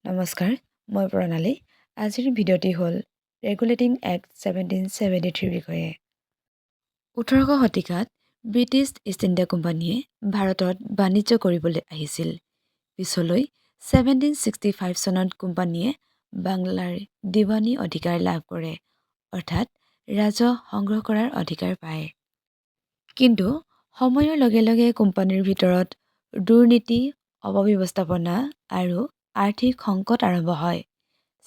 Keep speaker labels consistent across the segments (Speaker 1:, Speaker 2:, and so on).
Speaker 1: নমস্কাৰ, মই প্ৰণালী। আজিৰ ভিডিঅ'টি হ'ল ৰেগুলেটিং এক্ট 1773ৰ বিষয়ে। 1800 শতিকাত ব্ৰিটিছ ইষ্ট ইণ্ডিয়া কোম্পানীয়ে ভাৰতত বাণিজ্য কৰিবলৈ আহিছিল। পিছলৈ 1765 চনত কোম্পানীয়ে বাংলাৰ দিৱানী অধিকাৰ লাভ কৰে, অৰ্থাৎ ৰাজহ সংগ্ৰহ কৰাৰ অধিকাৰ পায়। কিন্তু সময়ৰ লগে লগে কোম্পানীৰ ভিতৰত দুৰ্নীতি, অপব্যৱস্থাপনা আৰু আৰ্থিক সংকট আৰম্ভ হয়।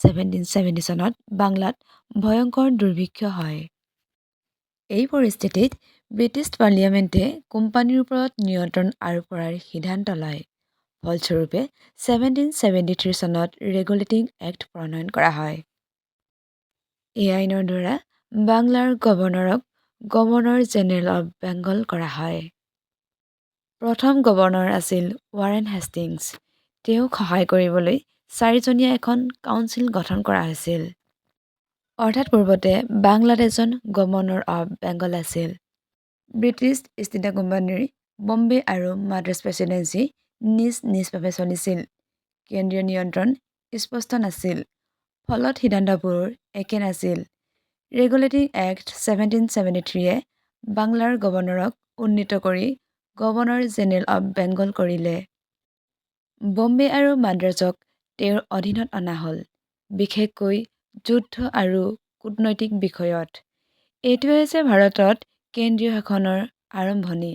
Speaker 1: 1770 চনত বাংলাত ভয়ংকৰ দুৰ্ভিক্ষ হয়। এই পৰিস্থিতিত ব্ৰিটিছ পাৰ্লিয়ামেণ্টে কোম্পানীৰ ওপৰত নিয়ন্ত্ৰণ আৰোপ কৰাৰ সিদ্ধান্ত লয়। ফলস্বৰূপে 1773 চনত ৰেগুলেটিং এক্ট প্ৰণয়ন কৰা হয়। এই আইনৰ দ্বাৰা বাংলাৰ গভৰ্ণৰক গভৰ্ণৰ জেনেৰেল অৱ বেংগল কৰা হয়। প্ৰথম গভৰ্ণৰ আছিল ৱাৰেন হেষ্টিংছ। তেওঁক সহায় কৰিবলৈ চাৰিজনীয়া এখন কাউন্সিল গঠন কৰা হৈছিল। অৰ্থাৎ পূৰ্বতে বাংলাত এজন গভৰ্ণৰ অৱ বেংগল আছিল। ব্ৰিটিছ ইষ্ট ইণ্ডিয়া কোম্পানীৰ বম্বে আৰু মাদ্ৰাজ প্ৰেচিডেন্সি নিজ নিজভাৱে চলিছিল। কেন্দ্ৰীয় নিয়ন্ত্ৰণ স্পষ্ট নাছিল, ফলত সিদ্ধান্তবোৰ একে নাছিল। ৰেগুলেটিং এক্ট 1773য়ে বাংলাৰ গভৰ্ণৰক উন্নীত কৰি গভৰ্ণৰ জেনেৰেল অৱ বেংগল কৰিলে। বম্বে আৰু মাদ্ৰাজক তেওঁৰ অধীনত অনা হ'ল, বিশেষকৈ যুদ্ধ আৰু কূটনৈতিক বিষয়ত। এইটোৱে হৈছে ভাৰতত কেন্দ্ৰীয় শাসনৰ আৰম্ভণি।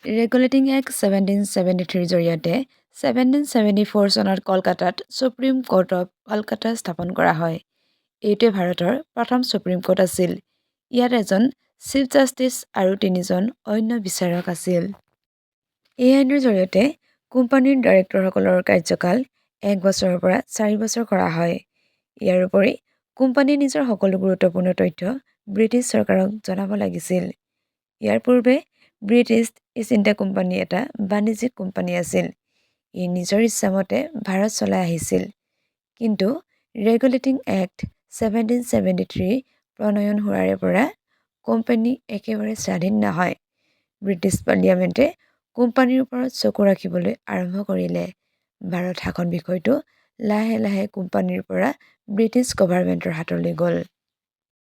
Speaker 1: ৰেগুলেটিং এক্ট 1773ৰ জৰিয়তে 1774 চনত কলকাতাত ছুপ্ৰিম কোৰ্ট অৱ কলকাতা স্থাপন কৰা হয়। এইটোৱে ভাৰতৰ প্ৰথম ছুপ্ৰিম কোৰ্ট আছিল। ইয়াত এজন চিফ জাষ্টিচ আৰু তিনিজন অন্য বিচাৰক আছিল। এই আইনৰ জৰিয়তে কোম্পানীৰ ডাইৰেক্টৰসকলৰ কাৰ্যকাল এক বছৰৰ পৰা 4 বছৰ কৰা হয়। ইয়াৰ উপৰি কোম্পানীয়ে নিজৰ সকলো গুৰুত্বপূৰ্ণ তথ্য ব্ৰিটিছ চৰকাৰক জনাব লাগিছিল। ইয়াৰ পূৰ্বে ব্ৰিটিছ ইষ্ট ইণ্ডিয়া কোম্পানী এটা বাণিজ্যিক কোম্পানী আছিল। ই নিজৰ ইচ্ছামতে ভাৰত চলাই আহিছিল। কিন্তু ৰেগুলেটিং এক্ট 1773 প্ৰণয়ন হোৱাৰে পৰা কোম্পানী একেবাৰে স্বাধীন নহয়। ব্ৰিটিছ পাৰ্লিয়ামেণ্টে কোম্পানীৰ ওপৰত চকু ৰাখিবলৈ আৰম্ভ কৰিলে। ভাৰত শাসন বিষয়টো লাহে লাহে কোম্পানীৰ পৰা ব্ৰিটিছ গভৰ্ণমেণ্টৰ হাতলৈ গ'ল।